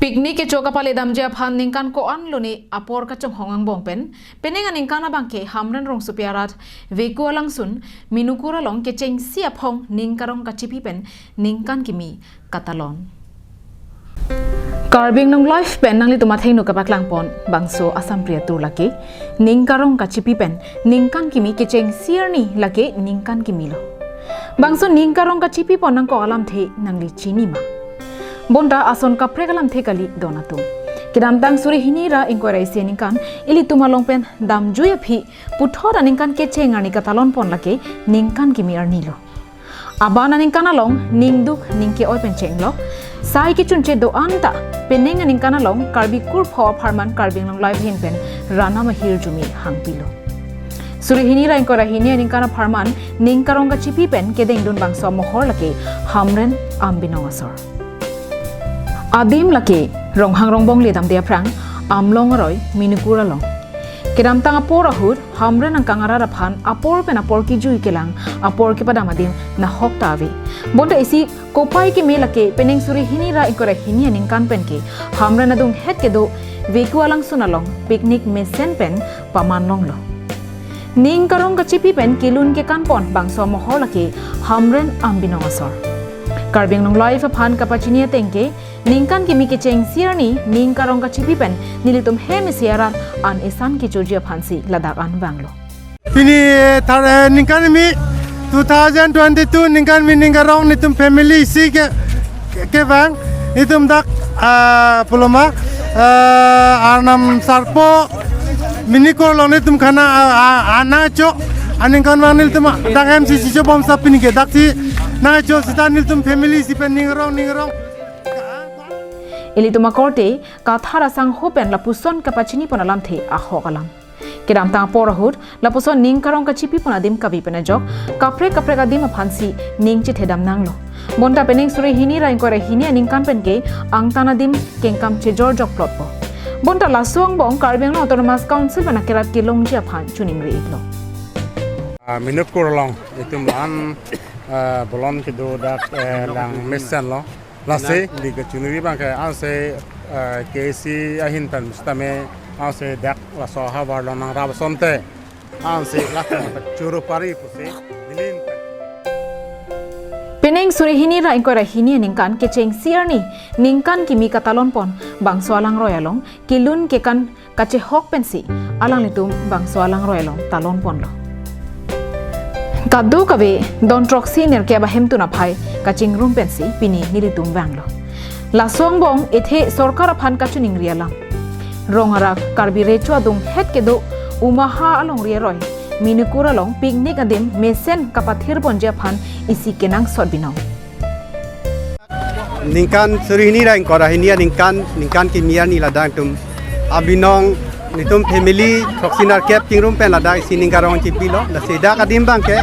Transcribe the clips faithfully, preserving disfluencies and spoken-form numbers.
Picnic kecho kapaledamji aphan ningkan ko-an lone apor kachonghong angbong pen, penang aningkan abangke Hamren rongsopi arat Veku alangsun Minukur along kechengsi aphong ning karong kachipi pen ningkan kimi katalon. Karbi Anglong Live pen nanglitum athengno kapaklang pon bangso Assam Priya Tour lake ning karong kachipi pen ningkan kimi kechengsi arni lake ningkan kimi lo. Bangso ning karong kachipi pon nangkok alamthe nangli chini ma? Bonta ason kaprek alamthe kali don atum. Kedamtang suri hini ra ingkoi ra isi aningkan ilitum along pen damjui aphi puthot aningkan kecheng arni katalon pon lake ningkan kimi arni lo. Aban aningkan along ningduk ningke-oi pen chenglok, sai kechunche do-an ta penang aningkan along Karbi kurpho apharman Karbi Anglong Live ahin pen ranam ahirjume hangpilo. Suri hini ra ingkoi ra hini aningkan apharman ning karong kachipi pen kedengdun bangso amohor lake Hamren Ambinong asor. Adim lake Ronghang Rongbong ledamde aphrang Amlong aroi Minukur along. Kedamtang apor ahut Hamren angkang arat aphan apor pen apor kijui kelang, apor kepadam adim nahok ta ave. Bonta isi kopai keme lake penang suri hini ra ingkoi ra hini aningkan penke Hamren adunghet kedo Veku alangsun along picnic mesen pen paman longlo. Ning karong kachipi pen kelun kekan pon bangso amohor lake Hamren Ambinong asor. Karbi Anglong Live aphan kapachini atengke ningkan kimi kechengsi arni ning karong kachipi pen nelitum hem isi arat an isan kechoji aphansi ladak an vanglo. Pini thar, eh, ningkan kimi two thousand twenty-two ningkan kimi ning karong netum family isi ke, ke, kevang netum dak, ah, puloma, ah, Arnam Sarpo Minukur along netum khana, ah, ah, ah, nangcho aningkan vang netum dak M C C cho bom sa pini ke daksi nangcho sita netum family isi pen ning karong ning karong. Ilitum akorte kathar asangho pen lapuson kapachini pon alamthe ahok alam. Kedamtang apor ahut lapuson ning karong kachipi pon adim kave pen ajok kaprek kaprek adim aphansi ning chethedam nanglo. Bonta penang suri hini ra ingkoi ra hini aningkan penke angtan adim kengkam chejor jok plotpo. Bonta laso angbong Karbi Anglong Autonomous Council pen akerap kelongji aphan choningri iklo. Ah, Minukur along itum an, ah, bolon kedo dak, eh, lang mesen lo. Lasi, di kechoningri abangke ansi, eh, K C ahin pen sitame ansi dak laso havar lo nangrap asonte. Ansi laso choro pari pusi nilin pen. Penang suri hini ra ingkoi ra hini aningkan kechengsi arni ningkan kimi katalon pon bangso alangroi along kelun kekan kachehok pensi alanglitum bangso alangroi along talon ponlo. Kadokave don throksi nerkep ahemtun aphai kachingrum pensi pini nelitum vanglo. Laso angbong ethe sorkar aphan kachoningri alam. Rong arak Karbi Recho adunghet kedo Umaha alongri aroi Minukur along picnic adim mesen kapathir ponji aphan isi kenangsot binong. Ningkan suri hini ra ingkoi ra hini aningkan, ningkan kimi arni ladak netum Ambinong netum family throksi nerkep chingrum pen ladak isi ning karong chipilo. Lasi dak adim abangke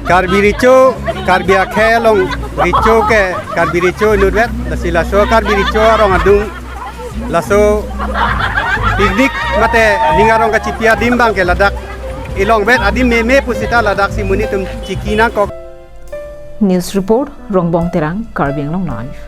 Karbi Recho, Karbi akhei along Recho ke Karbi Recho inutvet. Lasi laso Karbi Recho arong adung laso picnic mate ning karong kachipi adim abangke ladak ilongvet adim meme pusita ladaksi monit atum chiki nangkok. News report, Rongbong Terang, Karbi Anglong Live.